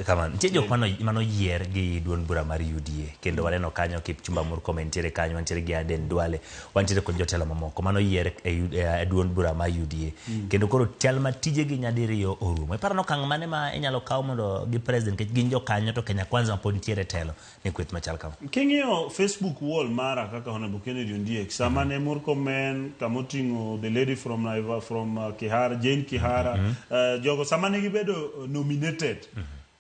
Kamano. Nitie jok manoyier gi duond bura mar UDA kendo waneno kanyo Kipchumba Murkomen nitiere kanyo, wantiere gi Aden Duale, wantiere kod jotelo mamoko manoyier e duond bura mar UDA. Kendo koro chal ma tijegi nyadiriyo orumo. Iparo ni okang' mane ma inyalo kaw mondo gi president nikech gin jokanyo to Kenya Kwanza ma pod nitiere e telo ni kweth machal kama. King'iyo Facebook wall mara kaka Honorable Kennedy Ondiek, sama ne Murkomen kama oting'o the lady from Naiva, from Kihara, Jane Kihara, jogo sama ne gibedo nominated.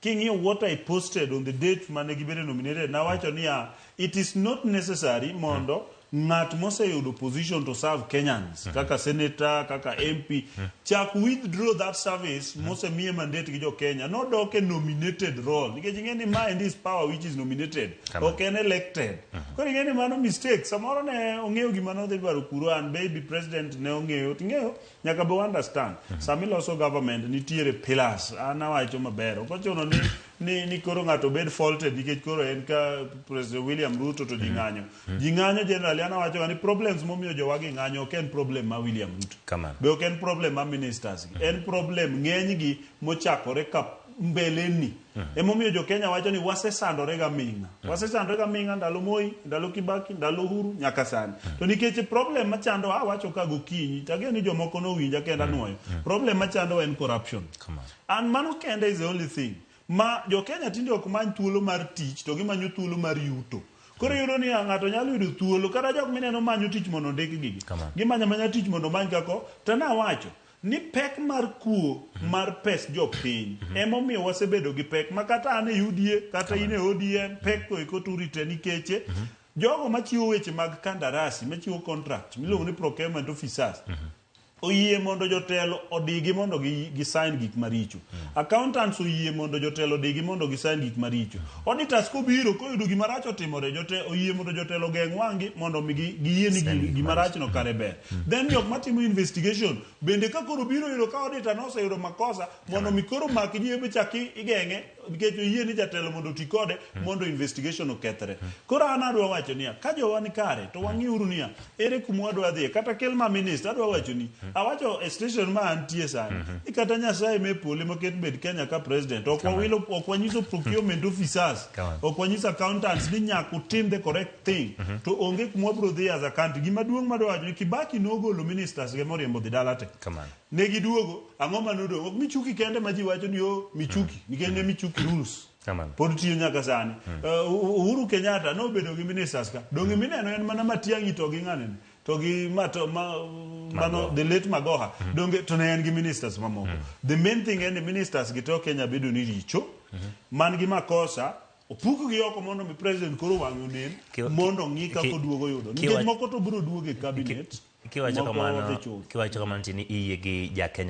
King'iyo what I posted on the date mane gibedo nominated, nawacho niya, it is not necessary mondo ng'at moseyudo position to serve Kenyans kaka senator, kaka MP, chak withdraw that service mosemiye mandate gi jo Kenya, nodok e nominated role. Nikech ing'e ni ma endi is power which is nominated, ok en elected. Koro ing'e ni mano mistake. Samoro ne ong'eyo gima nodhi dwaro kuro and maybe president ne ong'eyo. Ting'eyo, nyaka be understand. Sama iloso government nitiere pillars. An awacho maber. Ok ochuno ni koro ng'ato bed faulted nikech koro en ka President William Ruto to ji ng'anyo. Ji ng'anyo generally an awacho ga ni problems momiyo jowagi ng'anyo ok en problem ma William Ruto. Kamano. Be ok en problem ma ministers gi. En problem ng'enygi mochakore ka mbeleni. Emomiyo jo Kenya wacho ni wasesandore ga ming'a. Wasesandore ga ming'a ndalo Moi, ndalo Kibaki, ndalo Uhuru nyaka sani. To nikech problem machando awacho ka gokinyi, tageno ni jomoko nowinja kenda nuoyo. Problem machando en corruption. Kamano. And mano kende is the only thing. Ma jo Kenya tinde ok many thuolo mar tich to gimanyo thuolo mar yuto. Koro iyudo ni ng'ato nyalo yudo thuolo kata jok mineno manyo tich mondo ondik gigi. Kamano. Gimanyo amanya tich mondo omany kako to nawacho ni pek mar kuo mar pes jopiny emomiyo wasebedo gi pek ma kata an e UDA kata in e ODM pek go eko turite nikech jogo machiwo weche mag kandarasi machiwo contract miluongo ni procurement officers oyie mondo jotelo odigi mondo gi sign gik maricho. Accountants oyie mondo jotelo odigi mondo gi sign gik maricho. Auditors kobiro koyudo gima rach otimore, oyie mondo jotelo ogeng' wang'gi mondo mi giyie ni Sign gik gima rach no kare ber. Then jok matimo investigation bende ka koro biro yudo ka auditor noseyudo makosa mondo mi koro mak ji ebe chak igeng'e nikech oyie ni jatelo mondo oti kode mondo investigation okethre. Koro an adwa wacho niya, ka jowa ni kare to wang'iuru niya, ere kuma wadwa dhiye kata kel ma minister adwa wacho ni awacho e station ma antie sani ni kata Nyasaye me polo ema ket bed Kenya ka president ok wawilo ok wanyiso procurement officers Kamano. ok wanyiso accountants ni nyaka utim the correct thing to onge kuma wabiro dhi as a country. Gima duong' madwa wacho ni Kibaki nogolo ministers ge moriembo dhi dala te. Kamano. Ne giduogo, ang'o manodong'? Ok Michuki kende ma ji wacho ni o Michuki, nikech ne Michuki rules. Kamano. Pod tiyo nyaka sani. Uhuru Kenyatta nobedo gi ministers ka. Donge mineno en mana Matiang'i to gi ng'anene? To gi mato, ma, mano, the late Magoha. Donge to ne en gi ministers mamoko. The main thing en ni ministers gi to Kenya bedo ni richo. Man gi makosa opuk gi oko mondo mi president koro wang'e onen mondo ong'i kaka oduogo yudo. Nikech moko to biro duogo e cabinet. Kiwacho kamano, kiwacho kamano tini iyie gi ja Kenya